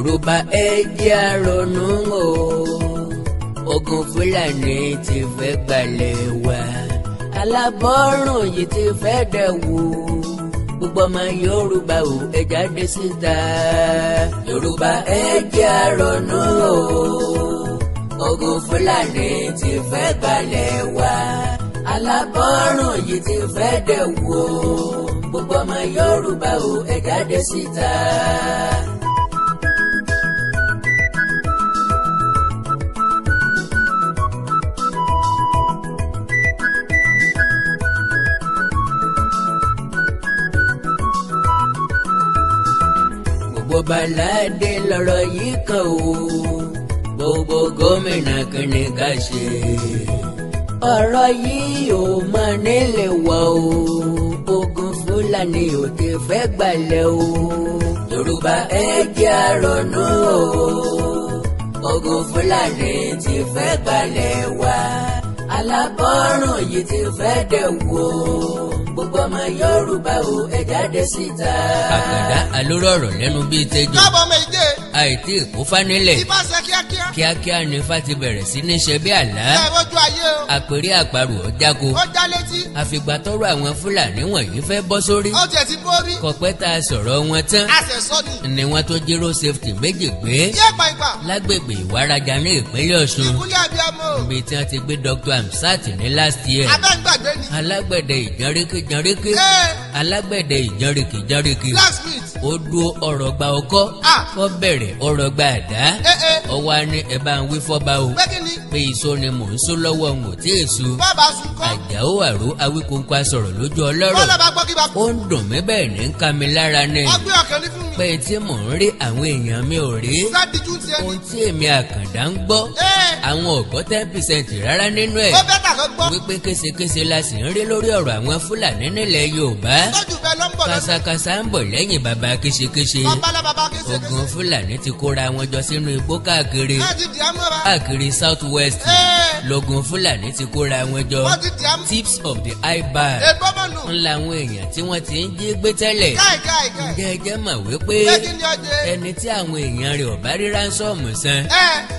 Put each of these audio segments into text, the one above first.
Yorùbá, ẹ jẹ́ á ronú o. Ogun Fúlàní ti fẹ́ gbalẹ̀ wa, alábọ́rùn yìí ti fẹ́ dẹ̀wù. Gbogbo ọmọ Yorùbá o, ẹ jáde síta. Yorùbá, ẹ jẹ́ á ronú o. Ogun Fúlàní ti fẹ́ gbalẹ̀ wa, alábọ́rùn yìí ti fẹ́ dẹ̀wù o. Gbogbo ọmọ Yorùbá o, ẹ jáde síta. Gbogbo balade lọ̀rọ̀ yìí kan o, gbogbo gómìnà, kìnìún ká ṣe ọ̀rọ̀ yìí ò mọ nílé wọ̀ o. Ogun Fúlàní ò ti fẹ́ gbalẹ̀ o. Yorùbá, ẹ jẹ́ á ronú o. Ogun Fúlàní ti fẹ́ gbalẹ̀ wa, alábọ́rùn yìí ti fẹ́ dẹ̀wù o. Gbogbo ọmọ Yorùbá o, ẹ jáde síta. Àkàndá alóró ọ̀rọ̀ lẹ́nu bíi tẹ́jọ́. Káàbọ̀ méje. Àìtí ìkófá nílẹ̀. Ibà ṣe kíákíá. Kíákíá ni ifá ti bẹ̀rẹ̀ sí ní ṣe bí àlá. Ẹ rojú ayé o. Àpèrí àparò ọ̀jáko. Ó já létí. Àfìgbà tọ́rọ̀ àwọn Fúlàní wọ̀nyí fẹ́ bọ́ sórí. Ó tiẹ̀ ti borí. Kọ̀pẹ́ tá a sọ̀rọ̀ wọn tán, A ṣẹ̀ sọ ni. ni wọ́n tó jí road safety méjì gbé Yé pa ìgbà. lágbègbè Ìwárajà ní ìpínlẹ̀ Ọ̀ṣun, Ìkúlẹ̀ abiyamọ. ibi tí wọ́n ti gbé Dr. Hamsat ní last year. Abẹ́ ń gbàgbé ni. Alágbẹ̀dẹ ìjànrékè jànrékè, Ee. alágbẹ̀dẹ ìjànrékè jànrékè, Blacksmith. ó dúró ọ̀rọ̀ gba ọkọ́, Ah. ó bẹ̀rẹ̀ ọ̀rọ̀ gba àdá. Ee ee. Ọwọ́ á ní ẹ bá ń wí fọ́ba o Pé kí ni? pé iṣó ni mò ń sún lọ́wọ́, ń ò tí ì sú. Bàbá sùn kọ́. Àjàó àrò Awíkóńkó asọ̀rọ̀ lójú ọlọ́rọ̀. Bọ́lá bá gbọ́ kí bá. Ó ń dùn mí bẹ́ẹ̀ ní ń ká mi lára ni Ọgbẹ́ ọkàn ní fún mi. pé tí mò ń rí, àwọn èèyàn mi ò rí. Sádìjú ti ẹni. Ohun tí èmi Àkàndá ń gbọ́, àwọn ò gbọ́ 10% rárá nínú ẹ̀. Ó better kó gbọ́. Wípé késekése la sì ń rí lórí ọ̀rọ̀ àwọn Fúlàní nílẹ̀ Yorùbá. Tọ́jú bẹ́ẹ̀ ló ń bọ̀ lọ́nà. Kásákásá ń bọ̀ lẹ́yìn bàbá késekése. Babalá bàbá késekése. Ogun Fúlàní ti kóra wọn jọ sínú igbó káàkiri. Ẹ ti dì á mọ́ra. Káàkiri South West lógun Fúlàní ti kóra wọn jọ. Wọ́n ti dì á mú. Tips of the iceberg Ègbó mọ̀nù. ń làwọn èèyàn tí wọ́n ti ń jí gbé tẹ́lẹ̀. Káì káì káì. Ǹjẹ́ ẹ jẹ́ mọ̀ wípé Pé kí ni ọjẹ́? ẹni tí àwọn èèyàn rẹ̀ ò bá rí ransom san,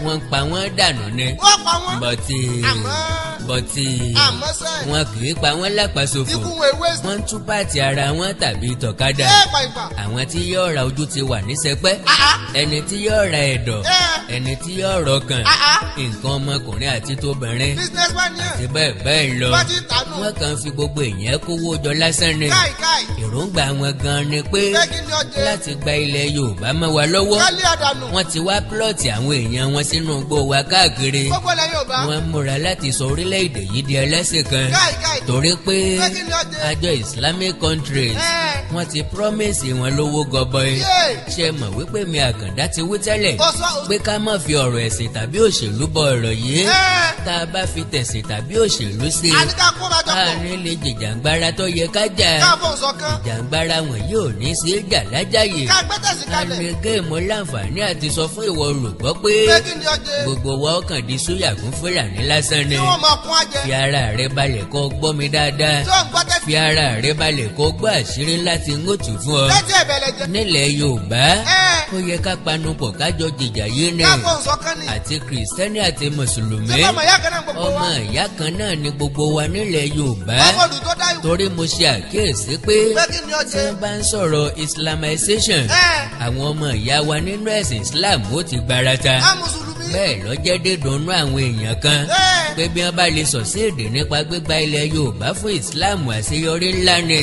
wọ́n pa wọ́n dànù ni. Wọ́n pa wọ́n. Bọ̀tì Àmọ́. bọ̀tì Àmọ́ sẹ́. wọn kì í pa wọ́n lápasòfò. Ikú wọn ewé. Wọ́n ń tú part ara wọn tàbí tọ̀kadà. Ẹ pa ìgbà. Àwọn tí yóò ra ojú ti wà ní sẹpẹ́, Àá. ẹni tí yóò ra ẹ̀dọ̀, Ẹ. ẹni tí yóò rọkàn, Àá. nǹkan ọmọkùnrin àti tóbìnrin, Businessman yẹn. àti bẹ́ẹ̀ bẹ́ẹ̀ lọ. Wọ́n ti tànù. Wọ́n kàn fi gbogbo èèyàn kówó jọ lásán ni. Káì káì. Èròǹgbà wọn gan ni pé Pé kí ni ọjẹ́? láti gba ilẹ̀ Yorùbá mọ́ wa lọ́wọ́. Kálí àdànù. Wọ́n ti wá plot àwọn èèyàn wọn sínú igbó wa káàkiri. Gbogbo ilẹ̀ Yorùbá. Wọ́n múra láti sọ orílẹ̀-èdè yìí di ẹlẹ́sìn kan, Káì káì. torí pé Pé kí ni ọjẹ́? àjọ Islamic countries, Ẹ. wọ́n ti promise wọn lówó gọbọi. Yé. Ṣe mọ̀ wípé mi Àkàndá ti wí tẹ́lẹ̀ Ó sọ. pé ká má fi ọ̀rọ̀ ẹ̀sìn tàbí òṣèlú bọ ọ̀rọ̀ yìí? Ẹ. Tá a bá fi tẹ̀sìn tàbí òṣèlú sí i, Àní ká kó bá jọ a pọ̀. ní lè jìjàngbara tó yẹ ká jà. Ká fóun ṣọ̀kan. Ìjàngbara wọn yóò ní sí jà lájàyè. Ká gbé tẹ̀sí A kalẹ̀. ní géèmù láǹfààní àti sọ fún ìwọ olùgbọ́ pé Pé kí ni ọjẹ́? gbogbo wa ọkàn di súyà fún Fúlàní lásán ni. Kí wọ́n máa kún ajẹ́. Fi ara rẹ balẹ̀ kó gbọ́ mi dáadáa. Tí ó ń gbọ́ tẹ́tí. Fi ara rẹ balẹ̀ kó gbọ́ àṣírí ńlá tí ń tù fún ọ. Tẹ́tí ẹ̀bẹ̀lẹ̀ jẹ. Nílẹ̀ Yorùbá, Ẹ. ó yẹ ká panupọ̀ kájọ jìjà yìí ni, Ká fóun ṣọ̀kan ni. àti Kìrìsìtẹ́nì àti Mùsùlùmí. Ṣé ọmọ ìyá kan náà gbogbo Ọmọ wa? ìyá kan náà ni gbogbo wa nílẹ̀ Yorùbá, Ọmọ olù tó dá ìwé. torí mo ṣe àkíyèsí pé Pé kí ni tí ọjẹ́? wọ́n bá ń sọ̀rọ̀ Islamization, Ẹ. àwọn ọmọ ìyá wa nínú ẹ̀sìn Islam ó ti gbarata. Á Mùsùlùmí. Bẹ́ẹ̀ lọ́jẹ́ dídùnnú àwọn èèyàn kan Ẹ. pé bí wọ́n bá lè sọ sí èdè nípa gbígba ilẹ̀ Yorùbá fún Islam, àṣeyọrí ńlá ni.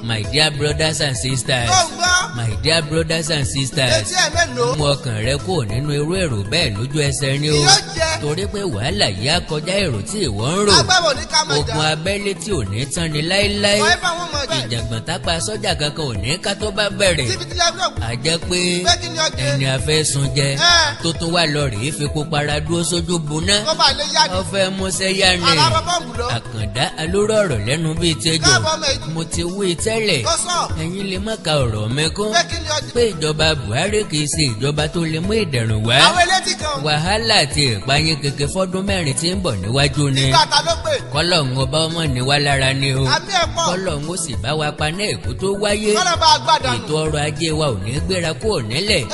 My dear brothers and sisters, Tó ń gbọ́. my dear brothers and sisters, Etí ẹ̀ mélòó? mú ọkàn rẹ kúrò nínú irú èrò bẹ́ẹ̀ lójú ẹsẹ̀ ni o, Yóò jẹ́. torí pé wàhálà yìí á kọjá èrò tí ìwọ ń rò. Agbábọ̀ ní ká máa jà. Ogun abẹ́lé tí ò ní tán ni láéláé. Wọ́n fà wọ́n mọ̀ jẹ́. Ìjàngbọ̀n tápá sọ́jà kankan ò ní ká tó bá bẹ̀rẹ̀. Síbi tí lẹ́gbẹ̀ẹ́ òkú. A jẹ́ pé Pé kí ni ọjẹ́? ẹni afẹ́ sun jẹ Ẹ. tó tún wà lọ rèé fepo para dúró sójú buná, Kó bá lè yá ni. ọfẹ́ músẹ́ yá ni. Àrà bọ́ǹbù lọ. Àkàndá alóró ọ̀rọ̀ lẹ́nu bíi tẹ́jọ́. Káàbọ̀ méjì. Mo ti wí tẹ́lẹ̀, Ó sọ. ẹ̀yin lè má ka ọ̀rọ̀ mi kún, Pé kí ni ọjẹ́? pé ìjọba Buhari kì í ṣe ìjọba tó lè mú ìdẹ̀rùn wá. Àwọn elétí kan. Wàhálà àti ìpayín kẹ̀kẹ́ fọ́dún 4 tí ń bọ̀ níwájú ni. Ìgbà ta ló pè? Kọ́lọ́hún ọba ọmọ ní wá lára ni o. Àmì ẹ̀ pọ̀. Kọ́lọ́hún ó sì bá wa paná èkó tó wáyé. Kọ́lọ́ bá a gbàdánù. Ètò ọrọ̀ ajé wa ò ní gbéra kúrò nílẹ̀.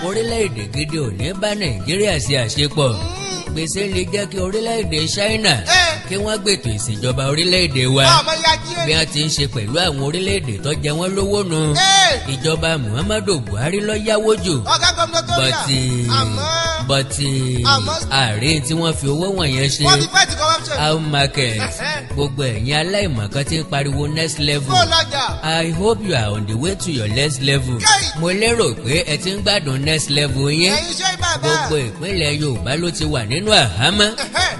Orílẹ̀-èdè gidi ò ní bá Nàìjíríà ṣe àṣepọ̀. Gbèsè lè jẹ́ kí orílẹ̀-èdè China kí wọ́n gbètò ìṣèjọba orílẹ̀-èdè wa Ọmọ ya jí bí wọ́n ti ń ṣe pẹ̀lú àwọn orílẹ̀-èdè tó jẹ wọ́n lówó nu. Ìjọba Muhammadu Buhari ló yáwó jù. Ọ̀gá gómìnà tó rí à. Bọ́tì Àmọ́. bọ́tì Àmọ́. àárín tí wọ́n fi owó wọ̀nyẹn ṣe. Wọ́n fi fight corruption. How market? Gbogbo ẹ̀yin aláìmọ̀kan tí ń pariwo next level, Kó lọ́jà. I hope you are on the way to your next level. Kai! Mo lérò pé ẹ ti ń gbádùn next level yín. Ẹ̀yin ṣé bàbá. Gbogbo ìpínlẹ̀ Yorùbá ló ti wà nínú àhámọ́.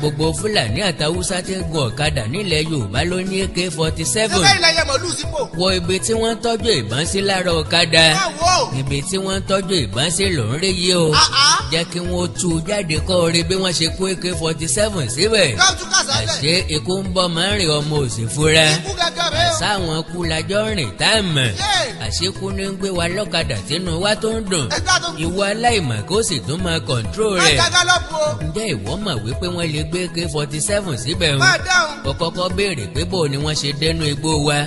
Gbogbo Fúlàní àtàwùsá tí ń gun ọ̀kadà nílẹ̀ Yorùbá ló ní AK-47. Ṣé ilẹ̀ yẹn mọ̀lú sípò? Wọ ibi tí wọ́n tọ́jú ìbọn sí lára ọ̀kadà. Báwo? Ibi tí wọ́n tọ́jú ìbọn sí ló ń rí yìí o. Àá. Jẹ́ kí wọ́n tú u jáde kọ́ orí bí wọ́n ṣe kó AK-47 síbẹ̀. Káwùtú kàsálẹ̀. Àṣé ikú ń bọ́ máa ń rìn ọmọ òsì fúra. Ikú gẹ́gẹ́ rẹ̀ o. Àṣàwọn kú lajọ́ rìn tá a mọ̀. Àṣekú ní ń gbé wa lọ́kadà tínú wa tó ń dùn. Ẹgbẹ́ tó. Ìwọ aláìmọ̀ kó sì tún máa control rẹ̀. Má gallop o. Ǹjẹ́ ìwọ mọ̀ wípé wọ́n lè gbé AK-47 síbẹ̀ ń? Má dáhùn. Ó kọ́kọ́ béèrè pé bó ni wọ́n ṣe dénú igbó wa.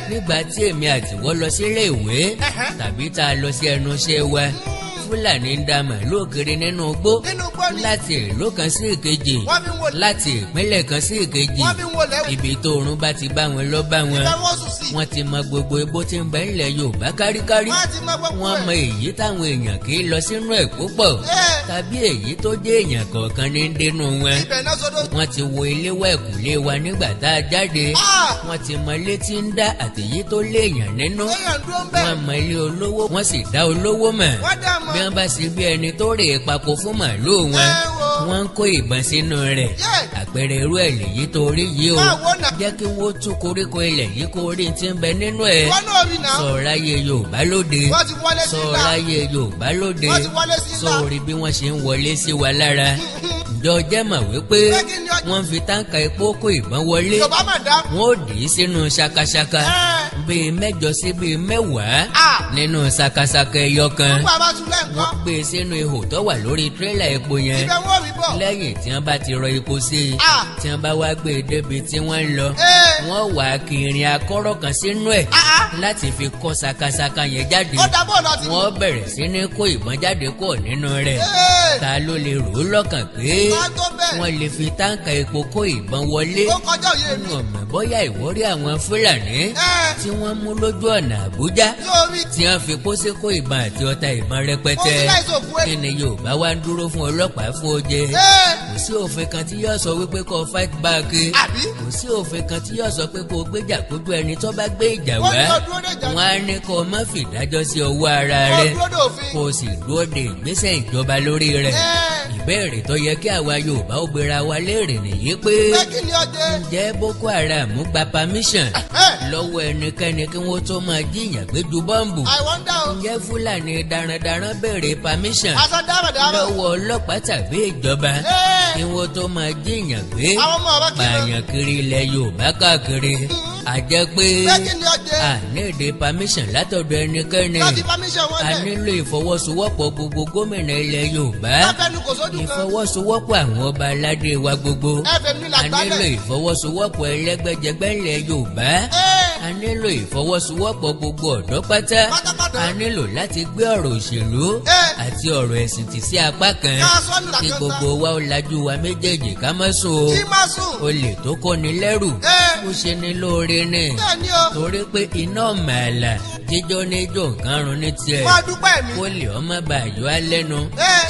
Nígbà tí èmi àtiwọ́ lọ sílé ìwé tàbí tá a lọ sí ẹnu iṣẹ́ wa, Fúlàní ń da màlúù kiri nínú igbó Nínú igbó ni. láti ìlú kan sí ìkejì, Wọ́n fi ń wo. láti ìpínlẹ̀ kan sí ìkejì. Wọ́n fi ń wo lẹ́wọ̀. Ibi tó oorun bá ti bá wọn lọ bá wọn. Ibẹ̀ wọ́n sùn sí. Wọ́n ti mọ gbogbo igbó tí ń bẹ ńlẹ̀ Yorùbá káríkárí. Wọ́n ti mọ gbogbo Wọ́n ẹ̀. mọ èyí táwọn èèyàn kì í lọ sínú ẹ̀ púpọ̀ tàbí èyí tó jẹ́ èèyàn kọ̀ọ̀kan ní dénú wọn. Ibẹ̀ náà sọdọ̀. Wọ́n ti wo ilé wa, ẹ̀kúlé wa nígbà tá a jáde. Ah! Wọ́n ti mọ ilé tí ń dá àtèyí tó léèyàn nínú. Èèyàn dúró ń bẹ̀. Wọ́n mọ ilé olówó, wọ́n sì dá olówó mọ̀. Wọ́n dá mọ̀. Bí wọ́n bá ṣe bí ẹni tó rè é papò fún màlúù wọn, Ẹ wo. wọ́n ń kó ìbọn sínú rẹ̀. Àpẹẹrẹ irú ẹ̀ lèyí tó rí yìí o. Máa wò nà. Jẹ́ kí wọ́n tú koríko ilẹ̀ yìí kó rí ti ń bẹ nínú ẹ̀. Wọ́n náà rí náà. Sọ̀rọ̀ ayé Yorùbá lóde. Wọ́n ti wọlé sí ńlá. Sọ̀rọ̀ ayé Yorùbá lóde. Wọ́n ti wọlé sí ńlá. Sọ̀rọ̀ bí wọ́n ṣe ń wọlé sí wa lára. Ǹjọ́ jẹ́ mọ̀ wípé Pé kí ni ọjọ́? wọ́n fi táǹkà epo kó ìbọn wọlé? Yorùbá mà dá. Wọ́n ó dì í sínú ṣakaṣaka bíi 8 sí bíi 10 nínú ṣakaṣaka ẹyọ kan. Nígbà bá tún lẹ́ǹkan. Wọ́n gbé e sínú ihò tó wà lórí tírélà epo yẹn. Ibẹ̀ wọ́n rí bọ̀. Lẹ́yìn tí wọ́n bá ti rọ epo sí i, tí wọ́n bá wá gbé e débi tí wọ́n ń lọ, wọ́n wà á kiri akọ́rọ́ kan sínú ẹ̀ láti fi kọ́ ṣakaṣaka yẹn jáde. Ó dá bọ́ọ̀lù àti. Wọ́n bẹ̀rẹ̀ sí ní kó ìbọn jáde kó nínú rẹ̀. Ta ló lè rò ó lọ́kàn pé Má tó bẹ́ẹ̀. wọ́n lè fi táǹkà epo kó ìbọn wọlé? Ó kọjá òye mi. Wọn mọ̀ bóyá ìwọ́rí àwọn Fúlàní tí wọ́n mú lójú ọ̀nà Àbújá Sórí. tí wọ́n fi pósí kó ìbọn àti ọta ìbọn rẹpẹtẹ. Ó fi láìsí òkú ẹ̀. Kí ni Yorùbá wá ń dúró fún ọlọ́pàá fún oje? Kò sí òfin kan tí yóò sọ wípé kó fight back. Àbí? Kò sí òfin kan tí yóò sọ pé kó gbéjà kójú ẹni tó bá gbé ìjà Wọ́n wá. ní kó dúró de ìjà. Wọ́n á ní kó má fìdájọ́ sí ọwọ́ ara Kó rẹ̀, dúró de òfin. kó o sì dúró de ìgbésẹ̀ ìjọba lórí rẹ̀. Ìbéèrè tó yẹ kí àwa Yorùbá ó gbéra wa léèrè nìyí pé, Pé kí ni ọjẹ́? ǹjẹ́ Boko Haram gba permission lọ́wọ́ ẹnikẹ́ni kí wọ́n tó máa jíyàn gbé ju bọ́ǹbù? I wonder o. Ǹjẹ́ Fúlàní darandaran béèrè permission Aṣọ dáradára. lọ́wọ́ ọlọ́pàá tàbí ìjọba kí wọ́n tó máa jíyàn gbé, Àwọn ọmọ ọba kí lọ. pààyàn kiri ilẹ̀ Yorùbá káàkiri? Àjẹ́ pé Pé kí ni ọjẹ́? a ní èdè permission látọ̀dọ̀ ẹnikẹ́ni. Láti permission wọn A lẹ̀. nílò ìfọwọ́sowọ́pọ̀ gbogbo gómìnà ilẹ̀ Yorùbá, Láfẹnu kò sójú kan. ìfọwọ́sowọ́pọ̀ àwọn ọba aládé wa gbogbo. Ẹ̀fẹ̀ mi A làgbálẹ̀. nílò ìfọwọ́sowọ́pọ̀ ẹlẹ́gbẹ́jẹgbẹ́ ilẹ̀ Yorùbá. A nílò ìfọwọ́sowọ́pọ̀ gbogbo ọ̀dọ́ pátá. Pátápátá. A nílò láti gbé ọ̀rọ̀ òṣèlú àti ọ̀rọ̀ ẹ̀sìn tì sí apá kan, Ká sọ́nù kí làkàtà. gbogbo wa ó lajú wa méjèèjì, ká má sùn o. Kí má sùn. Olè tó kóni lẹ́rù, ó ṣe ni lóore ní, Bẹ́ẹ̀ ni o. torí pé iná màlà jíjọ́ ní jó nǹkan run ní tiẹ̀. Máa dúpẹ́ mi. Kó lè ọmọ bàyọ́ á lẹ́nu.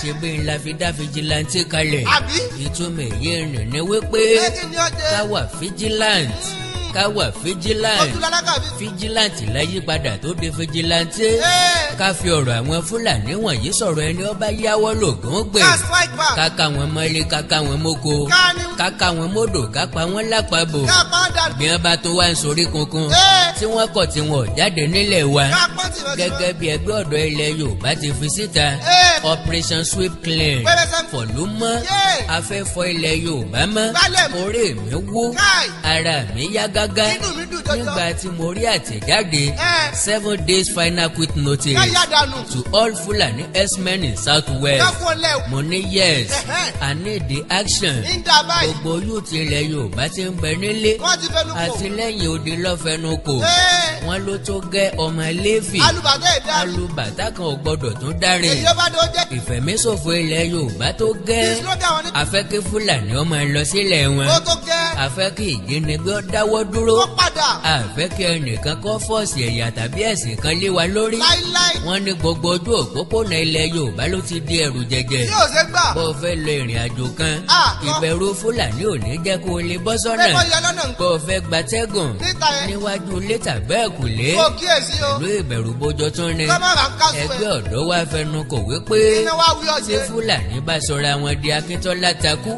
Ṣe bí ńlá fi dá vigilante kalẹ̀? Àbí? Ìtumọ̀ èyí rìn ní wípé Pé kí ni ọjẹ́? ká wà vigilant, ká wà vigilant. Ojú lálákà fi. Vigilant láyípadà tó di vigilante. Ká fi ọ̀rọ̀ àwọn Fúlàní wọ̀nyí sọ̀rọ̀ ẹni ọba yáwọ́ lògùn gbè. Ká strike back. Ká ká wọn mọ́lé, ká ká wọn mọ́kọ, Ká ní. ká ká wọn mọ́dò, ká pa wọ́n lápapọ̀. Ká pa á dànù. Bí wọ́n bá tó wá ń sorí kunkun tí wọ́n kọ̀ tí wọ́n ò jáde nílẹ̀ wa, Ká pọ́n tìrọ̀tìrọ̀. gẹ́gẹ́ bí ẹgbẹ́ ọ̀dọ́ ilẹ̀ Yorùbá ti fi síta, Operation Sweep Clean, Pẹ́rẹsẹ̀. fọ̀lú mọ́, afẹ́fọ́ ilẹ̀ Yorùbá mọ́. Gbálẹ̀ mọ́. Orí mi wú, Káì. ara mi yá gágá. Inú mi dùn. dùn jọjọ. Nígbà tí mo rí àtẹ̀jáde 7 days final quit notice Káyà dànù. to all Fulani herdsmen in South West, Káfọ́ lẹ̀. mo ní yes, I need the action. Ń dà báyìí. Gbogbo youth ilẹ̀ Yorùbá ti ń bẹ nílé Wọ́n ti fẹnu kò. àti lẹ́yìn odi lọ́fẹ̀ẹ́nu kò. Wọ́n ló tó gẹ́, ọmọ Léfì. Alùbàtà ẹ̀dá. Alùbàtà kan ò gbọdọ̀ tún dáre. Èyí ó bá dó jẹ́. Ìfẹ̀míṣòfò ilẹ̀ Yorùbá tó gẹ́. Kí slogan wọn ní. Afẹ́ kí Fúlàní ọmọ lọ sílẹ̀ wọn. Ó tó gẹ́. Afẹ́ kí ìjínigbé ó dáwọ́ dúró. Ó padà. Àfẹ́ kí ẹnìkan kọ́ force ẹ̀yà tàbí ẹ̀sìn kan lé wa lórí. Láíláí. Wọ́n ní gbogbo ojú òpópónà ilẹ̀ Yorùbá ló ti di ẹ̀rù jẹjẹ. Tí ò ṣe gbà. Bó o fẹ́ lọ ìrìn àjò kan, Ah, kọ́. ìbẹ̀rù Fúlàní ò ní jẹ́ kó o lè bọ́ sọ́nà. Pé kọ́ yọ lọ́nà nǹkan. Bó o fẹ́ gbatẹ́gùn Níta yẹn. níwájú ilé tàbí ẹ̀kùlé, Kó kíyèsí o. ìlú ìbẹ̀rù bójó tún ni. Kọ́ má bàa kásù ẹ̀. Ẹgbẹ́ ọ̀dọ́ wa fẹnu kò wípé Iná wá wí tí ọ̀jẹ̀. Fúlàní bá sọra wọn di Akíntọ́lá takú,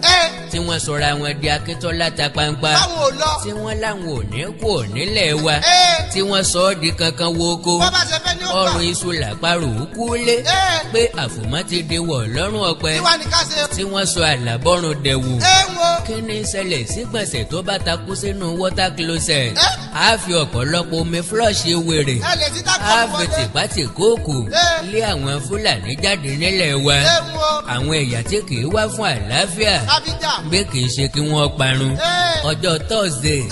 tí wọ́n sọra wọn di Akíntọ́lá ta pampa, Báwo ò lọ. tí wọ́n láwọn ò ní kú ò nílẹ̀ wa, tí wọ́n sọ ọ́ di kankan wo ko, Bọ́ bá ṣe fẹ́ ní ó gbà. ọrùn iṣu làparò kú lé, pé àfòmọ́ ti di wọ̀ lọ́rùn ọ̀pẹ, Kí wá ní ká ṣe? tí wọ́n sọ àlàbọ́rùn dẹ̀wù, Ẹ wo. kí ni ṣẹlẹ̀ sígbọ̀nsẹ̀ tó bá takú sínú water closet? Á fi ọ̀pọ̀lọpọ̀ omi flush wèrè. Ẹ lè ti dákọ̀ Á fi wọlé. tìpátìkóòkù lé àwọn Fúlàní jáde nílẹ̀ wa. Ẹ wo. Àwọn ẹ̀yà tí kì í wá fún àlàáfíà, Abidjan. bí kì í ṣe kí wọ́n parun. Ọjọ́ Thursday,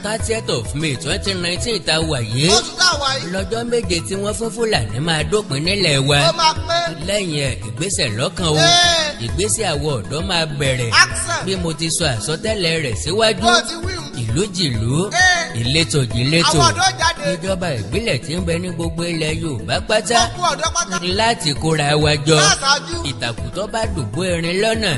30th of May 2019 ta wà yìí, Oṣù tá a wà yìí. lọ́jọ́ 7 tí wọ́n fún Fúlàní máa dópin nílẹ̀ wa. Ó máa pé. Lẹ́yìn ẹ̀, ìgbésẹ̀ lọ́kàn o. Ìgbésẹ̀ àwọ̀ ọ̀dọ́ máa bẹ̀rẹ̀. Action. Bí mo ti sọ àsọtẹ́lẹ̀ rẹ̀ síwájú, Bó ti wí hùn. ìlú jìlú, ìletò jìletò, Àwọn ọ̀dọ́ jáde. ìjọba ìbílẹ̀ tí ń bẹ ní gbogbo ilẹ̀ Yorùbá pátá Gbogbo ọ̀dọ́ pátá. láti kóra wa jọ. Láṣáájú. Ìtàkùn tó bá dùbò erin lọ́nà,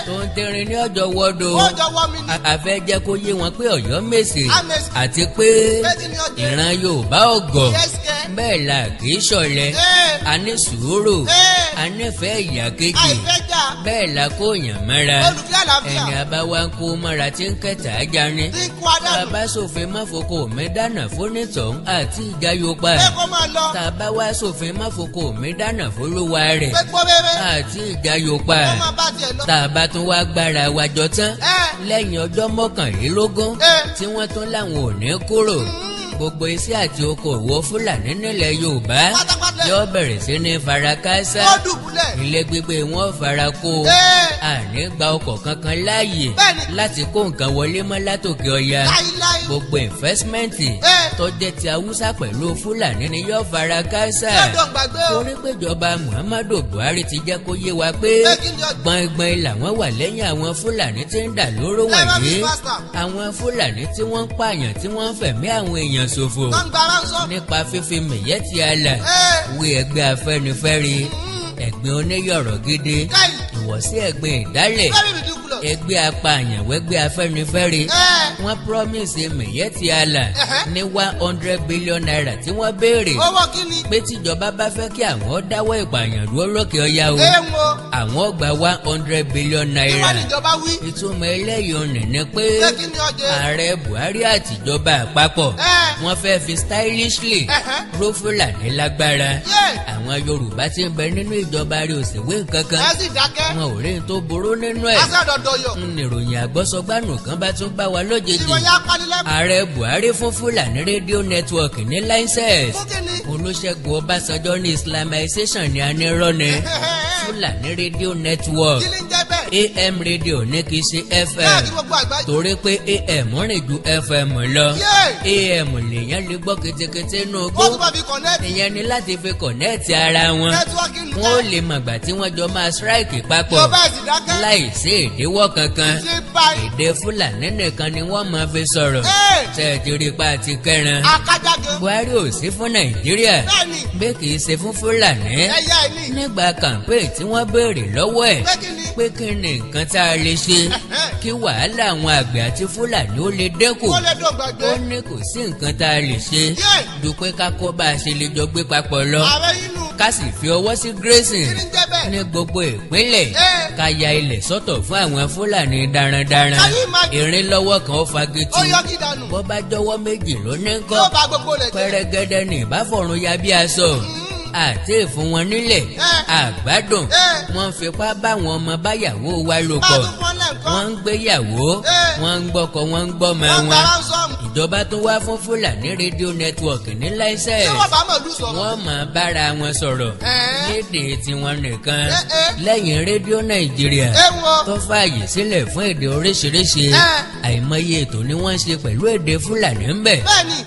tó ń tẹrin ní ọjọ́ wọ́dọ̀. Wọ́n jọ wọ́ mi ní. A fẹ́ jẹ́ kó yé wọn pé Ọ̀yọ́ Mèsì Amèsì. àti pé Méjì ní ọjọ́. ìran Yorùbá ọ̀gọ̀, Yes kẹ́. bẹ́ẹ̀ la kì í ṣọ̀lẹ. A ní sùúrù, a nífẹ̀ẹ́ ìyá kejì, Àìfẹ́ jà. bẹ́ẹ̀ la kó yàn mọ́ra. Olùfẹ́ àlàáfíà. Ẹni àbáwá ń kó mọ́ra tí ń kẹta ajá ni. Tí ń kó adánù. Bàbá sòfin máfokò mi dáná fónítọ̀hún àti ìjáyọpa, Pé kó máa lọ. tàbá wá sòfin máfokò mi dáná fólúwa rẹ̀, Pé kó bẹ́rẹ́. àti ìjáyọpa, Kó máa bá tiẹ̀ lọ. tàbá tún wá gbára wa jọ tán, lẹ́yìn ọjọ́ 21 tí wọ́n tún láwọn ò ní kúrò, gbogbo iṣẹ́ àti okòwò Fúlàní nílẹ̀ Yorùbá Pátápátá. yóò bẹ̀rẹ̀ sí ní farakásá. Ó dùbúlẹ̀. Ilé gbígbé wọn fara kó. Àní gba ọkọ̀ kankan láàyè láti kó nǹkan wọlé mọ́ látòkè ọya. Láíláí. Gbogbo investment tó jẹ́ ti Haúsá pẹ̀lú Fúlàní ni yóò fara kásá. Yóò dán gbàgbé o. Torí péjọba Muhammadu Buhari ti jẹ́ kó yé wa pé Pé kí ni ọjọ́? gbọ̀ngbọ̀n làwọn wà lẹ́yìn àwọn Fúlàní tí ń dà lóró Ẹ má fi wọ̀nyí, faster. àwọn Fúlàní tí wọ́n ń pààyàn, tí wọ́n ń fẹ̀mí àwọn èèyàn ṣòfò, Tó ń gba ransom. nípa fífi Miyetti Allah wé ẹgbẹ́ Afẹ́nifẹ́re, ẹ̀gbin oníyọ̀rọ̀ gidi, Káì. ìwọ̀sí ẹ̀gbin ìdálẹ̀, Very ridiculous. ẹgbẹ́ apààyàn wẹ́gbẹ́ Afẹ́nifẹ́re. Wọ́n promise Miyetti Allah ní ₦100 billion tí wọ́n béèrè, Owó kí ni? pé tíjọba bá fẹ́ kí àwọn dáwọ́ ìpààyàn dúró lókè ọya o, Ẹ wo. àwọn gba one hundred billion Kí naira. wọ́n níjọba wí? Ìtumọ̀ eléyìí ò ní ni pé Pé kí ni ọjẹ́? Ààrẹ Buhari àtìjọba àpapọ̀, wọ́n fẹ́ fi stylishly ró Fúlàní lágbára. Àwọn Yorùbá tí ń bẹ nínú ìjọba rí òsèwé nǹkan kan. Ẹ sì dákẹ́. Wọn ò rí n tó burú nínú ẹ̀. Aṣọ dọ̀dọ̀yọ̀. Ń nìròyìn àgbọ́sọgbánù kan bá tún bá wa lójijì. Ìròyìn apanilẹ́kùn. Ààrẹ Buhari fún Fúlàní rédíò network ní license. Fún kí ni? Olúṣẹ́gun Ọbásanjọ́ ní Islamization ní anírọ́ni Fúlàní rédíò network. Kí ni ń jẹ́ bẹ́ẹ̀? AM rédíò ní kì í ṣe FM, Káàkiri gbogbo àgbáyé. torí pé AM rìn ju FM lọ. Yé. AM lèèyàn lè gbọ́ ketekete nù gbó. Wọ́n tún bá fi connect. Ìyẹn ni láti fi connect ara wọn. Networking. Wọn ò lè mọ̀gbà tí wọ́n jọ máa strike papọ̀ Yóò bá ẹ̀sìn dákẹ́. láì sí ìdíwọ́ kankan. Ṣé báyìí? Èdè Fúlàní nìkan ni wọ́n máa fi sọ̀rọ̀. Ṣe é ti rí pa ti kẹran? Akájá gan. Buhari ò sí fún Nàìjíríà, Bẹ́ẹ̀ni. bí kì í ṣe fún Fúlàní. Ẹyẹ ẹ̀ ní. Nígbà campaign tí wọ́n béèrè lọ́wọ́ ẹ̀ Pé kí ni? pé kí ni nǹkan tá a lè ṣe kí wàhálà àwọn àgbẹ̀ àti Fúlàní ó lè dẹ́kù, Kó lè dùn gbàgbé. ó ní kò sí nǹkan tá a lè ṣe ju pé ká kó bá a ṣe lè jọ gbé papọ̀ lọ, Ààrẹ inú. ká sì fi ọwọ́ sí grazing Kí ni ń jẹ́ bẹ́ẹ̀? ní gbogbo ìpínlẹ̀, ká ya ilẹ̀ sọ́tọ̀ fún àwọn Fúlàní darandaran. Can you imagine? Ìrìn lọ́wọ́ kan ó fagitu. Ó yọ kí dànù. Bó bá jọwọ́ méjì ló ní kọ́, Yóò bá gbogbo rẹ̀ jẹ́. pẹrẹgẹdẹ ní ìbáfọ̀run ya bí aṣọ àti ìfún wọn nílẹ̀ àgbádùn. Wọ́n fipá báwọn ọmọ báyàwó wa lò Bá pọ̀. a tún fọ́n lẹ́ǹkan. Wọ́n ń gbéyàwó, wọ́n ń gbọ́kọ, wọ́n ń gbọ́mọ Wọ́n gba wọn. ransom. Ìjọba tó wá fún Fúlàní Radio Network ní Ṣé license. wọ́n bá màlúù sọ̀rọ̀? Wọ́n máa bára wọn sọ̀rọ̀ lédè tiwọn nìkan, lẹ́yìn Rédíò Nàìjíríà Ewọ. tó fààyè sílẹ̀ fún èdè oríṣiríṣi. Àìmọye ètò ni wọ́n ń ṣe pẹ̀lú èdè Fúlàní ń bẹ̀,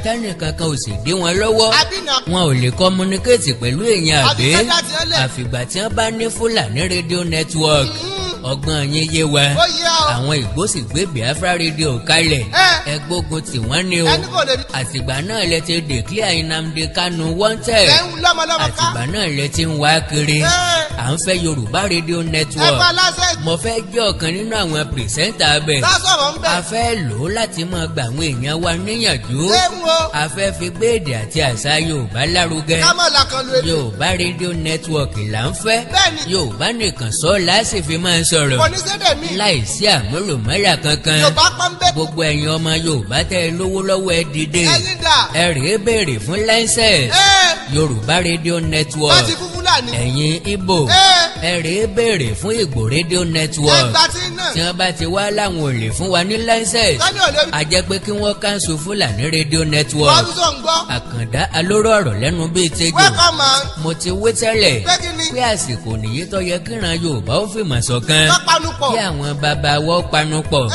tẹ́nì kankan ò sì dí wọn lọ́wọ́. Àbí nà. Wọn ò lè communicate pẹ̀lú èèyàn, Àbí àbí fẹ́ dá tiẹ̀ lẹ̀. àfìgbà tí wọ́n bá ní Fúlàní Radio Network. Ọgbọ́n yín yé wa. Ó yá o. Àwọn Ìgbò sì gbé Biafra Radio kalẹ̀. Ẹ gbógun tí wọ́n ní o. Ẹni kò lè rí. Àtìgbà náà lẹ ti declare Nnamdi Kanu wanted. Ẹ ń lọ́mọlọ́mọ ká. Àtìgbà náà lẹ ti ń wá kiri. À ń fẹ́ Yorùbá Radio Ẹ Network. bá aláṣẹ. Mo fẹ́ jẹ́ ọ̀kan nínú àwọn presenter bẹ̀. Tá sọ̀rọ̀ ń bẹ̀. A fẹ́ lò ó láti máa gba àwọn èèyàn wa níyànjú. Ewọ. A fẹ́ fi gbé èdè àti àṣà Yorùbá lárugẹ. Ká mọ̀ làkànlò èdè. Yorùbá Radio Network là ń fẹ́. Yorùbá nìkan sọ láti fi máa sọ̀rọ̀ Kò ní sédè mí. láìsí àmúlòmọ́là kankan. Yorùbá pọ́nbé. Gbogbo ẹ̀yin ọmọ Yorùbá tẹ́ ẹ lówó lọ́wọ́, ẹ dìde. Ẹ̀yin dà? Ẹ rèé béèrè fún license Yorùbá Radio Network. Wọ́n ti fún Fúlàní. Ẹ̀yin Ìgbò, ẹ rèé béèrè fún Ìgbò Radio Network. Ẹgbà tí náà. Tí wọ́n bá ti wá láwọn ò lè fún wa ní license, Sani ò lè rí. a jẹ́ pé kí wọ́n cancel Fúlàní Radio Network. Wọ́n tún sọ̀ ń gbọ́. Àkàndá alóró ọ̀rọ̀ lẹ́nu bíi tejò. Welcome, man. Mo ti wí tẹ́lẹ̀ Pé kí ni? pé àsìkò nìyí tó yẹ kíran Yorùbá ó fìmọ̀ ṣọ̀kan, Ká panupọ̀. kí àwọn bàbá wọ́ panupọ̀.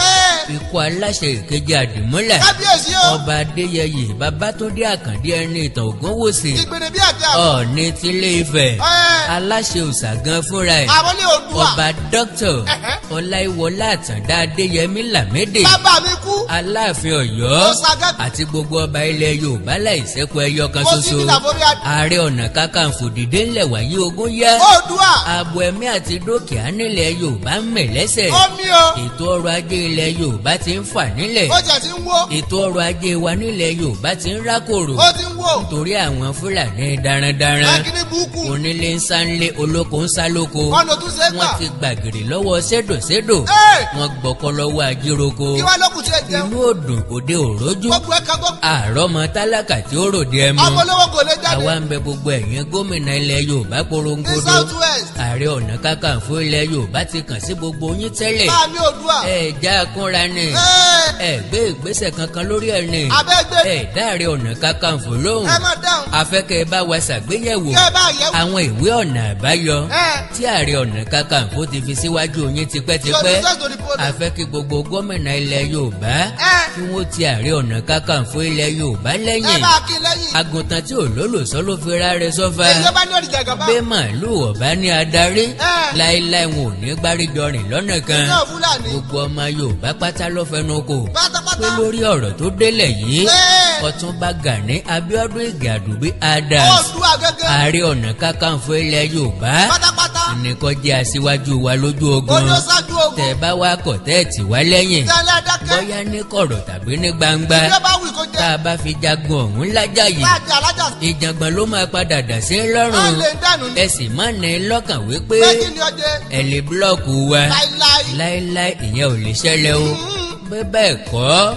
Ikú aláṣẹ ìkejì àdìmúlà, Kábíyèsí o. Ọba Adéyẹyè Babátúndé Àkàndé ẹni ìtàn Ògúnwùsì, Ìgbèrè bí àti àwọn. Ọ̀ọ̀ni tilé Ifẹ̀, aláṣẹ òòṣà gan fúnra ẹ̀, Àwọn ní Oòduà. Ọba Dókítà Ọláìwọlá Àtàndá Adéyẹmí Lámídì, Bàbá mi kú. Aláàfin Ọ̀yọ́, Òòṣà gán. àti gbogbo ọba ilẹ̀ Yorùbá láìsẹ́kù ẹyọ kan Kò sí ṣoṣo. fìlà forí adé. Ààrẹ Ọ̀nà Kakanfò dìde ńlẹ̀ wáyé, ogun yá. Oòduà. Ààbò ẹ̀mí àti dúkìá nílẹ̀ Yorùbá ń mì lẹ́sẹ̀. Omi o. Ètò ọrọ̀ ajé ilẹ̀ Yorùbá ti ń fà nílẹ̀. Ó jẹ̀ ti ń wó. Ètò ọrọ̀ ajé wa nílẹ̀ Yorùbá ti ń rákòrò Ó ti ń wó. torí àwọn Fúlàní darandaran. Akíní burúkú. Onílé ń sá ńlé, olóko ń sá lóko. Ọ̀nà tún ṣe é gbà. Wọ́n ti gbàgìrì lọ́wọ́ sédòsédò. Wọ́n gbọ́kọ́ lọ́wọ́ ajíroko. Kí wá lókùn tí ẹ jẹun? Inú òdùn, òde òrójú. Gbogbo ẹ̀ kan gbogbo. Àrọ́mọ tálákà tí ó ròde ẹmu. Ọmọ olówó kò lè jáde. Àwa ń bẹ gbogbo ẹ̀yin gómìnà ilẹ̀ Yorùbá Ní porongodo. South West. Ààrẹ Ọ̀nà Kakanfò ilẹ̀ Yorùbá ti kàn sí gbogbo yín tẹ́lẹ̀. Bá mi Oòduà. Ẹ já kúnra ni. Ẹ gbé ìgbésẹ̀ kankan lórí ẹ̀ ni. Abẹ́gbẹ́. Ẹ dá Ààrẹ Ọ̀nà Kakanfò lóhùn. Ẹ má dáhùn. Afẹ́kẹ́ bá wa ṣàgbéyẹ̀wò Kẹ́ ẹ bá yẹ̀wò. àwọn ìwé ọ̀nà àbáyọ tí Ààrẹ Ọ̀nà Kakanfò ti fi síwájú yín tipẹ́tipẹ́. Solution to the problem. Afẹ́ kí gbogbo gómìnà ilẹ̀ Yorùbá kí wọ́n ti Ààrẹ Ọ̀nà Kakanfò ilẹ̀ Yorùbá Ẹ lẹ́yìn. bá kí lẹ́yìn. Àgùntàn tí ò lólùsọ ló fi ráre sọ́fà. Èyí bá ní òrìjà gàba. Bẹ́ẹ̀ màálù ọ̀bá ní adarí, láéláé wọn ò ní gbáríjọ rìn lọ́nà kan. Iná Fúlàní. Gbogbo ọmọ Yorùbá pátá ló fẹnu kò Pátápátá. pé lórí ọ̀rọ̀ tó délẹ̀ yìí, Ọ̀túnba Gani Abíọ́dún Ìgè Àdùbí Adams, Oòduà gẹ́gẹ́. Ààrẹ Ọ̀nà Kakanfò ilẹ̀ Yorùbá, Pátápátá. nìkan jẹ́ aṣíwájú wa lójú ogun. Oní ó ṣáájú ogun. Tẹ̀ bá wá kọ̀ tẹ́ẹ̀tì wá lẹ́yìn, Tẹ́lẹ̀ dákẹ́. bóyá ní kọ̀rọ̀ tàbí ní gbangba, Ìjọba bá wù kó jẹ́. tá a bá fi jagun ọ̀hún lájàyè, Bá a jẹ alájà. ìjàngbọ̀n ló máa padà dà sí lọ́rùn. Á lè dànù ni. Ẹ sì má ní lọ́kàn wípé Pé kí ni ọ jẹ? ẹ lè block wa. Láíláí. Láíláí, ìyẹn ò lè ṣẹlẹ̀ o. Bẹ́ẹ̀ bẹ́ẹ̀ kọ́,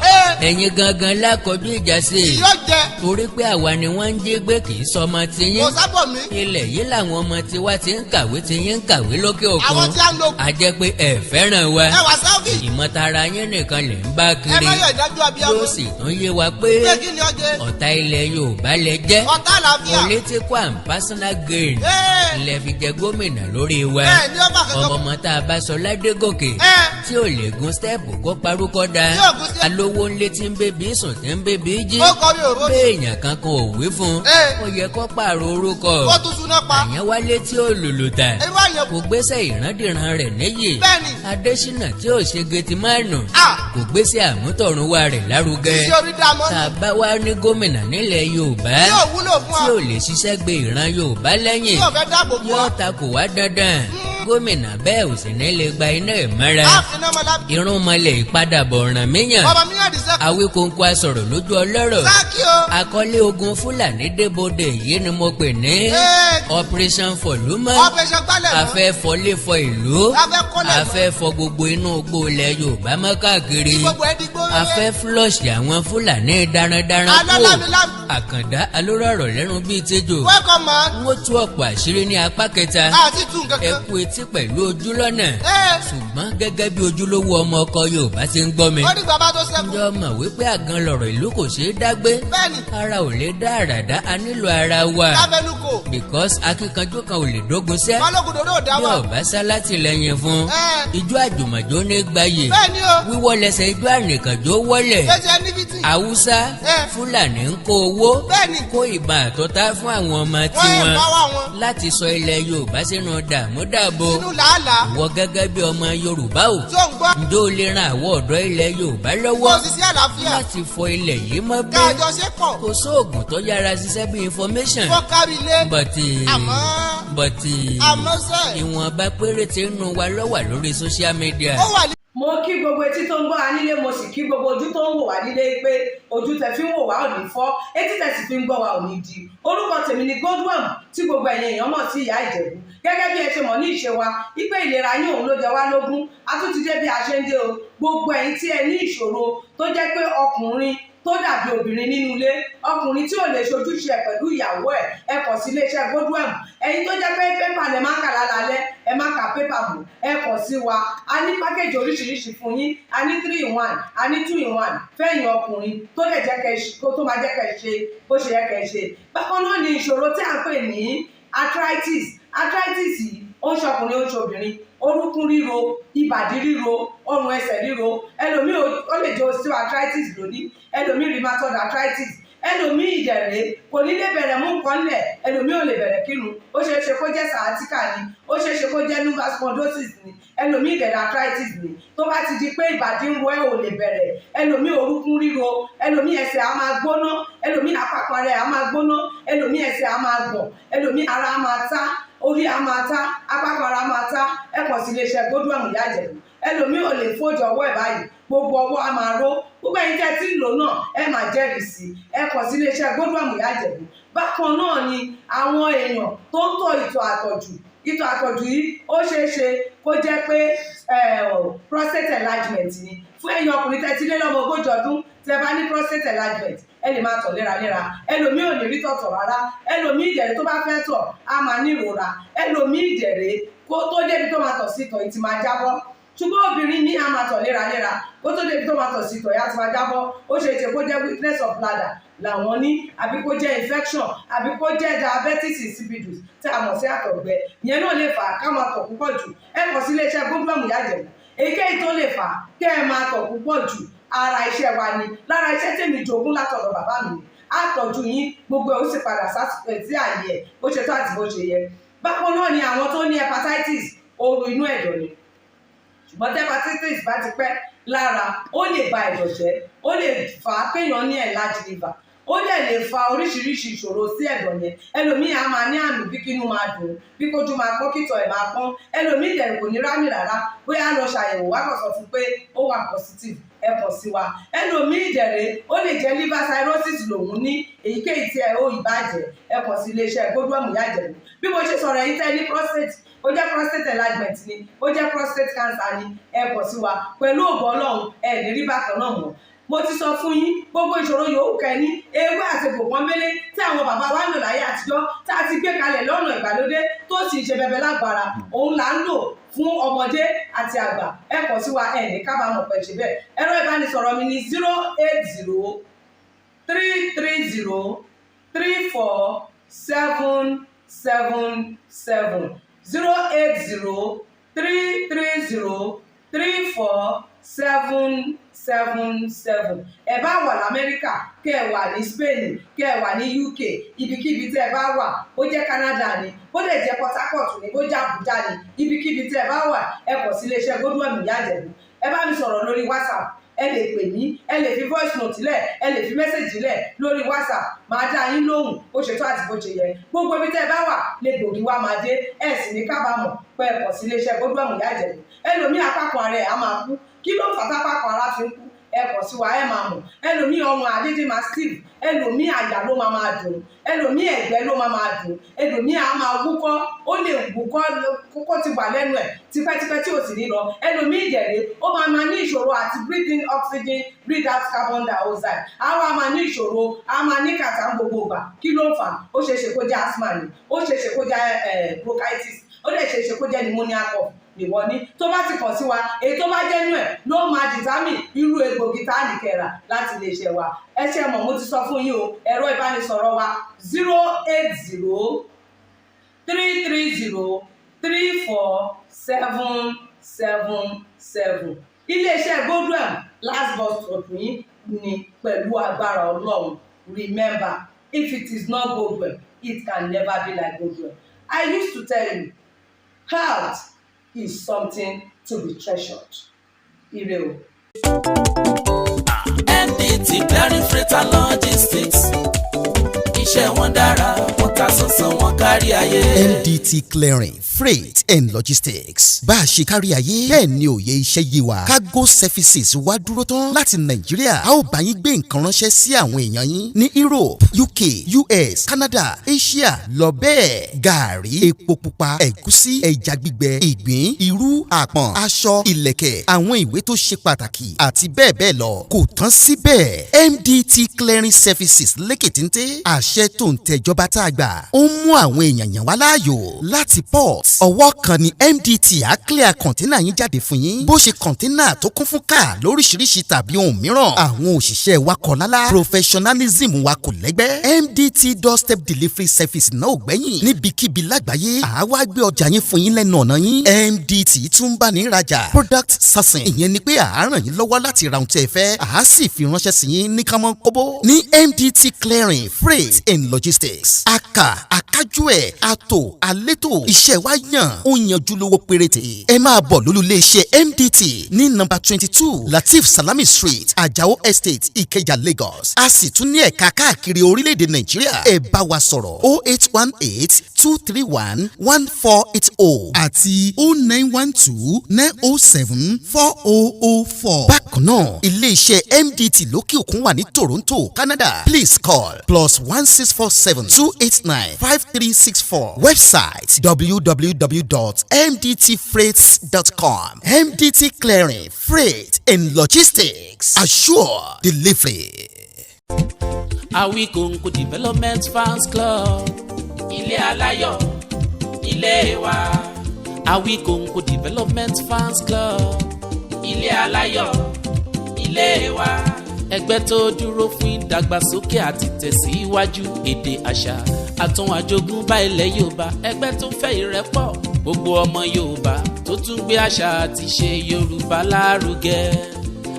ẹ̀yin gangan lákọjú ìjà sí i, Ìyó jẹ. torí pé àwa ni wọ́n ń jí gbé, kì í sọmọ tiyín. Kò sábọ̀ mí. Ilẹ̀ yìí làwọn ọmọ tiwa ti ń kàwé, tí yín ń kàwé lókè òkun. Àwọn tí a ń lo. A jẹ́ pé ẹ fẹ́ràn wa. Ẹ wà sáfì. Ìmọ̀tara yín nìkan lè ń bá Ẹ kiri. má yọ ìdájọ́ abiyamọ. Yóò sì tún yé wa pé Pé kí ni ọ jẹ? ọ̀tá ilẹ̀ Yorùbá lẹ jẹ́. Ọ̀tá àlàáfíà. Political and personal gain lẹ fi jẹ gómìnà lórí wa. Bẹ́ẹ̀ ni ó bá kankan. Ọmọ ọmọ tá a bá sọ Ládégòkè tí ò lè gun step kó parúkọ da, Tí ò gun step. alówó ńlé tí ń bèbí sùn tí ń bèbí jí, Ó kọ mi ò rómi. béèyàn kankan ò wí fún un, ó yẹ kó pààrọ̀ orúkọ. Ó tún suná pa. Àyànwálé tí ó lòlò tà Irú àyàn. kò gbéṣẹ́ ìrandíran rẹ̀ níyì. Bẹ́ẹ̀ni. Adésínà tí ò ṣe getimáànù kò gbéṣẹ́ àmútọ̀runwá rẹ̀ lárugẹ. Iṣẹ́ orí dá mọ́. Tá a bá wá ní gómìnà nílẹ̀ Yorùbá Tí ò wúlò fún wa. tí ò lè ṣiṣẹ́ gbé ìran Yorùbá lẹ́yìn, Tí ò fẹ́ dáàbò bò yóò wá. takò wá dandan. Gómìnà bẹ́ẹ̀ ò sì ní lè gba iná ìmọ́ra. Á fi iná mọ́ lábẹ́. Irúnmọlẹ̀ ìpadàbọ̀ ọ̀ràn míyàn. Ọmọ mi yàn dísẹ́. Awíkóńkó asọ̀rọ̀ lójú ọlọ́rọ̀. Sáàkì o. Akọ́lé ogun Fúlàní débodè yìí ni mo pè ní Operation Fọ̀lúmọ́. Operation gbálẹ̀ mọ́. A fẹ́ fọlé fọ ìlú. A fẹ́ kọ́lẹ̀ A mọ́. fẹ́ fọ gbogbo inú igbó ilẹ̀ Yorùbá mọ́ káàkiri. Kí gbogbo ẹ digbó. A fẹ́ flush àwọn Fúlàní darandaran kúrò. Alọ́lámilámi. Àkàndá alórọ̀rọ̀ lẹ́nu bíi tẹ́jọ́. Welcome, man. Wọ́n tú ọ̀pọ̀ àṣírí ní apá kẹta. Àti tún Ẹ kankan. kú etí pẹ̀lú ojú lọ́nà. Ẹ́ẹ̀. Ṣùgbọ́n gẹ́gẹ́ bí ojúlówó ọmọ ọkọ Yorùbá ti ń gbọ́ mi, Ó ní bàbá tó ṣe. Ṣẹ́gun. Ǹjọ́ mọ̀ wípé àgan lọ̀rọ̀ ìlú kò ṣeé dágbé? Bẹ́ẹ̀ni. Ara ò lè dá àràdá, a nílò ara wa. Lábẹ́nukò. Because akíkanjú kan ò lè dógun sẹ́. Balógun dòdò dá Bí wa. ọ̀bá sá látìlẹ́yìn fún. Ijó àjùmọ̀jó ní gbayè. Bẹ́ẹ̀ni o. Wíwọ́ lẹ́sẹ̀ ijó ànìkànjó wọ́lẹ̀. Ṣé níbi tí. Haúsá, Fúlàní ń kó owó. Kó ìbọn àtọ́tá fún àwọn ọmọ Wọ́n tiwọn. ẹ̀ bá wà wọn. Láti sọ ilẹ̀ Yorùbá sínú dààmúdàbò. Sínú làálàá. Ìwọ gẹ́gẹ́ bí ọmọ Yorùbá o. Tó ń gbọ́. Ǹjẹ́ o lè ran àwọn ọ̀dọ́ ilẹ̀ Yorùbá lọ́wọ́? Kó sì sí àlàáfíà. Láti fọ ilẹ̀ yìí mọ́ bí. Káàjọ ṣe pọ̀. Kò sóògùn tó yára ṣiṣẹ́ bí information. Kó kárí ilé. Bọ̀tì. Àmọ́. Bọ̀tì. Àmọ́ sẹ́. Ìwọ̀nba péréte nínú wa ló wà lórí social media. Ó wà ní. Mo kí gbogbo etí tó ń gbọ́ wa nílé, mo sì kí gbogbo ojú tó ń wò wá nílé pé ojú tẹ fi ń wò wá ò ní fọ́, etí tẹ sì fi ń gbọ́ wa ò ní di. Orúkọ tèmi ni Godwin, tí gbogbo ẹ̀yin èèyàn mọ̀ sí Ìyá Ìjẹ̀bú. Gẹ́gẹ́ bí ẹ ṣe mọ̀ ní ìṣe wa wípé ìlera yín òun ló jẹ wá lógún, a tún ti dé bí a ṣe ń dé o. Gbogbo ẹ̀yin tí ẹ ní ìṣòro tó jẹ́ pé ọkùnrin tó dàbí obìnrin nínú ilé, ọkùnrin tí ò lè ṣojúṣe ẹ pẹ̀lú ìyàwó ẹ̀, ẹ kàn sí iléeṣẹ́ Godwin. Ẹ̀yin tó jẹ́ pé pépà lẹ máa ń kà lálálẹ́, ẹ má ka pépà mọ́, ẹ kàn sí wa. A ní package oríṣiríṣi fún yín. A ní three in one, a ní two in one fẹ́yìn ọkùnrin tó lè jẹ́ kẹ́ kó tó máa jẹ́ kẹ́ ṣe bó ṣe yẹ kẹ́ ṣe. Bákan náà ni ìṣòro tí à ń pè ní arthritis. Arthritis yìí, ó ń ṣọkùnrin, ó ń ṣobìnrin. Orúnkún ríro, ìbàdí ríro, ọrùn ẹsẹ̀ ríro. Ẹlòmíì ó lè jẹ́ osteoarthritis lónìí, ẹlòmíì rheumatoid arthritis, ẹlòmíì ìdẹ̀rẹ̀ kò ní lè bẹ̀rẹ̀ mú nǹkan lẹ̀, ẹlòmíì ò lè bẹ̀rẹ̀ kírun. Ó ṣeé ṣe kó jẹ́ sciatica ni, ó ṣeé ṣe kó jẹ́ lumbar spondylosis ni, ẹlòmíì ìdẹ̀rẹ̀ arthritis ni. Tó bá ti di pé ìbàdí ń ro ẹ́, ò lè bẹ̀rẹ̀, ẹlòmíì orúnkún ríro, ẹlòmíì ẹsẹ̀ á máa gbóná, ẹlòmíì àpapọ̀ rẹ̀ á máa gbóná, ẹlòmíì ẹsẹ̀ á máa gbọ̀n, ẹlòmíì ara á máa tá, orí á máa tá, apákan ara máa tá, ẹ kàn sí iléeṣẹ́ Godwin Ìyá Ìjẹ̀bú. Ẹlòmíì ò lè fold ọwọ́ ẹ̀ báyìí, gbogbo ọwọ́ á máa ró. Gbogbo ẹ̀yin tẹ́ tí ń lò náà, ẹ máa jẹ́rìí sí i. Ẹ kàn sí iléeṣẹ́ Godwin Ìyá Ìjẹ̀bú. Bákan náà ni àwọn èèyàn tó ń tọ̀ ìtọ̀ àtọ̀jù. Ìtọ̀ àtọ̀jù yìí, ó ṣeé ṣe kó jẹ́ pé prostate enlargement ni. Fún ẹ̀yin ọkùnrin tẹ́ ti lé lọ́mọ 40 ọdún, tẹ́ bá ní prostate enlargement, ẹ lè máa tọ̀ léraléra. Ẹlòmíì ò ní rí tọ̀tọ̀ rárá. Ẹlòmíì ìdẹ̀rẹ̀, tó bá fẹ́ tọ̀, á máa ní ìrora. Ẹlòmíì ìdẹ̀rẹ̀, kó tó débi tó máa tọ̀ sí, ìtọ̀ yìí ti máa jábọ́. Ṣùgbọ́n obìnrin ní, á máa tọ̀ léraléra, kó tó débi tó máa tọ̀ sí, ìtọ̀ yìí á ti máa jábọ́. Ó ṣe é ṣe kó jẹ́ weakness of bladder làwọn ní, àbí kó jẹ́ infection, àbí kó jẹ́ diabetes insipidus tí a mọ̀ sí àtọ̀gbẹ. Ìyẹn náà lè fà á ká máa tọ̀ púpọ̀ jù. Ẹ kàn sí iléeṣẹ́ Godwin Ìyá Ìjẹ̀bú. Èyíkéyìí tó lè fà á kẹ́ ẹ máa tọ̀ púpọ̀ jù, ara iṣẹ́ wa ni. Lára iṣẹ́ tèmi jogún látọ̀dọ̀ bàbá mi ni. Á tọ́jú yín, gbogbo ẹ̀ ó sì padà sí àyè ẹ̀ bó ṣe tó àti bó ṣe yẹ. Bákan náà ni àwọn tó ní hepatitis, ooru inú ẹ̀dọ̀ ni. Ṣùgbọ́n tí hepatitis bá ti pẹ́ lára, ó lè ba ẹ̀dọ̀ jẹ́, ó lè fà á kéèyàn ní enlarged liver, ó dẹ̀ lè fa oríṣiríṣi ìṣòro sí ẹ̀dọ̀ yẹn. Ẹlòmíì á máa ní àmì bí kínú máa dùn, bí kójú máa pọ́n, kítọ̀ ẹ̀ máa pọ́n. Ẹlòmíì dẹ̀ kò ní rámì rárá, bóyá lọ ṣàyẹ̀wò wá kàn sọ fún pé ó wà positive. Ẹ kàn sí wa. Ẹlòmíì dẹ̀rẹ̀, ó lè jẹ́ liver cirrhosis lòun ní. Èyíkéyìí tí ẹ ó ìbàjẹ́, ẹ kàn sí iléeṣẹ́ Godwin Ìyá Ìjẹ̀bú. Bí mo ṣe sọ̀rọ̀, ẹ̀yin tẹ́ ní prostate, ó jẹ́ prostate enlargement ni, ó jẹ́ prostate cancer ni, ẹ kàn sí wa. Pẹ̀lú ògo Ọlọ́run, ẹ ní rí bákan náà mọ́. Mo ti sọ fún yín, gbogbo ìṣòro yòówù kẹ́ni, ewé àti egbò pọ́nbélé tí àwọn bàbá wa ń lò láyé àtijọ́, tá a ti gbé kalẹ̀ lọ́nà ìgbàlódé, tó sì ń ṣe bẹbẹ lágbára, òun là ń lò fún ọmọdé àti àgbà. Ẹ kàn sí wa, ẹ ní kábàámọ̀ pẹ̀ ṣe bẹ́ẹ̀. Ẹ̀rọ ìbánisọ̀rọ̀ mi ní 08033034777, 08033034777. Ẹ bá wà lamẹ́ríkà, kẹ́ ẹ wà ní Spain, kẹ́ ẹ wà ní UK, ibikíbi tẹ́ ẹ bá wà, bó jẹ́ Canada ni, bó lè jẹ́ Port Harcourt ni, bó jẹ́ Abuja ni, ibikíbi tẹ́ ẹ bá wà, ẹ kàn sí iléeṣẹ́ Godwin Ìyá Ìjẹ̀bú. Ẹ bá mi sọ̀rọ̀ lórí WhatsApp, ẹ lè pè mí, ẹ lè fi voice note lẹ̀, ẹ lè fi message lẹ̀ lórí WhatsApp, máa dá yín lóhùn bó ṣe tó àti bó ṣe yẹ. Gbogbo ibi tẹ́ ẹ bá wà lè gbòógì wá máa dé, ẹ sì ní kábàámọ̀ pé ẹ kàn sí iléeṣẹ́ Godwin Ìyá Ìjẹ̀bú. Ẹlòmíì, apákan ara ẹ̀ á máa kú. Kí ló fà tápákan ara fi ń kú? Ẹ kàn sí wa, ẹ máa mọ̀. Ẹlòmíì, ọrùn àdédé máa stiff, ẹlòmíì, àyà ló máa máa dùn, ẹlòmíì, ẹ̀gbẹ́ ló máa máa dùn, ẹlòmíì á máa wúkọ́, ó lè wúkọ́ kókó ti wà lẹ́nu ẹ̀ tipẹ́tipẹ́ tí ò sì ní lọ. Ẹlòmíì ìdẹ̀rẹ̀, ó máa máa ní ìṣòro àti breathe in oxygen, breathe out carbon dioxide. Á wá máa ní ìṣòro, á máa ní kàtà gbogbo ìgbà. Kí ló ń fà? Ó ṣeé ṣe kó jẹ́ asthma ni, ó ṣeé ṣe kó jẹ́ bronchitis, ó dẹ̀ ṣeé ṣe kó jẹ́ pneumonia cough. Nìwọ ní tó bá ti kàn sí wa, èyí tó bá jẹ́ nú ẹ̀ ló máa determine irú egbògi tá a ní kẹ́ra láti lè ṣe wa. Ẹ ṣe mọ̀, mo ti sọ fún yín o, ẹ̀rọ ìbánisọ̀rọ̀ wa, 08033034777. Iléeṣẹ́ Godwem, last bus stop yín ni pẹ̀lú agbára Ọlọ́run. Remember, if it is not Godwem, it can never be like Godwem. I used to tell you, health is something to be treasured. Ire o. MDT Clearing Freight and Logistics, iṣẹ́ wọn dára, wọ́n ta sánsán, wọn kárí ayé. MDT Clearing Freight and Logistics, bá a ṣe kárí ayé bẹ́ẹ̀ ni òye iṣẹ́ yé wa. Cargo services wá dúró tán láti Nàìjíríà. A ó bá yín gbé nǹkan ránṣẹ́ sí àwọn èèyàn yín ní Europe, UK, US, Canada, Asia lọ bẹ́ẹ̀. Gàárì, epo pupa, ẹ̀gúsí, ẹja gbígbẹ, ìgbín, irú, àpọ̀n, aṣọ, ìlẹ̀kẹ̀, àwọn ìwé tó ṣe pàtàkì àti bẹ́ẹ̀ bẹ́ẹ̀ lọ. Kò tán síbẹ̀, MDT Clearing Services lékè téńté. Àṣẹ tó ń tẹjọba tá a gbà ó ń mú àwọn èèyàn yàn wá láàyò láti port. Ọwọ́ kan ni MDT á clear container yín jáde fún yín, bó ṣe container tó kún fún káà lóríṣiríṣi tàbí ohun mìíràn. Àwọn òṣìṣẹ́ wa kọ̀ lálá, professionalism wa kò lẹ́gbẹ́. MDT doorstep delivery service náà ò gbẹ́yìn. Níbikíbi lágbàáyé, àá wá gbé ọjà yín fún yín lẹ́nu ọ̀nà yín. MDT tún bá ní rajà, product sourcing, ìyẹn ni pé àá ràn yín lọ́wọ́ láti ra ohun tí ẹ fẹ́, àá sì fi ránṣẹ́ sí yín ní kánmọ́ kóbó. Ní MDT Clearing Freight and Logistics, aka akájú ẹ̀ àtò àlétò, iṣẹ́ wa yàn, ó yanjú, lówó péréte. Ẹ máa bọ̀ lólú iléeṣẹ́ MDT ní nọ́mbà 22, Latif Salami Street, Ajao Estate, Ìkẹjà, Lagos. A sì tún ní ẹ̀ka káàkiri orílẹ̀-èdè Nàìjíríà. Ẹ bá wa sọ̀rọ̀, 08182311480 àti 09129074004. Bákan náà, iléeṣẹ́ MDT lókè òkun wà ní Toronto, Canada. Please call +16472895364. Website, www.mdtfreights.com. MDT Clearing Freight and Logistics, assure delivery. Awikonko Development Fans Club, ilé aláyọ̀, ilé wa. Awikonko Development Fans Club, ilé aláyọ̀, ilé wa. Ẹgbẹ́ tó dúró fún ìdàgbàsókè àti tẹ̀síwájú èdè, àṣà àtún àjogúnbá ilẹ̀ Yorùbá. Ẹgbẹ́ tó fẹ́ ìrẹ́pọ̀ gbogbo ọmọ Yorùbá, tó tún gbé àṣà àti ṣe Yorùbá lárugẹ.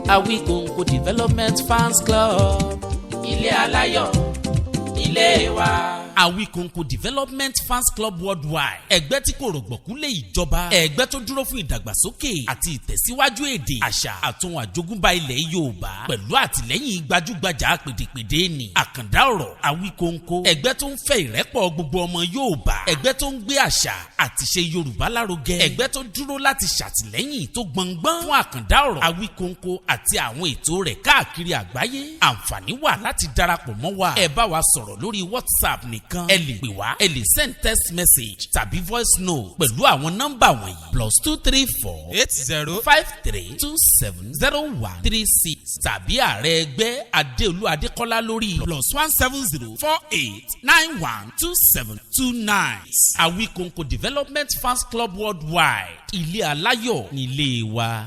Awikonko Development Fans Club, ilé aláyọ̀, ilé wa. Awikonko Development Fans Club Worldwide, ẹgbẹ́ tí kò rọ̀gbọ̀kú lé ìjọba, ẹgbẹ́ tó dúró fún ìdàgbàsókè àti ìtẹ̀síwájú èdè, àṣà àtún àjogúnbá ilẹ̀ Yorùbá, pẹ̀lú àtìlẹ́yìn gbajúgbajà pèdèpèdè ní àkàndá ọ̀rọ̀ Awikonko. Ẹgbẹ́ tó ń fẹ́ ìrẹ́pọ̀ gbogbo ọmọ Yorùbá, ẹgbẹ́ tó ń gbé àṣà àti ṣe Yorùbá lárugẹ, ẹgbẹ́ tó dúró láti ṣàtìlẹ́yìn tó gbọngbọ́n fún àkàndá ọ̀rọ̀ Awikonko àti àwọn ètò rẹ̀ káàkiri àgbáyé. Àǹfààní wà láti darapọ̀ mọ́ wa. Ẹ bá wa sọ̀rọ̀ lórí WhatsApp nìkan, ẹ lè pè wá, ẹ lè send text message tàbí voice note pẹ̀lú àwọn nọ́mbà wọ̀nyí: +234 80 53270136, tàbí ààrẹ ẹgbẹ́ Adéolú Adékọ́lá lórí +17048912729. Awikonko Development Fans Club Worldwide, ilé aláyọ̀ nílé wa.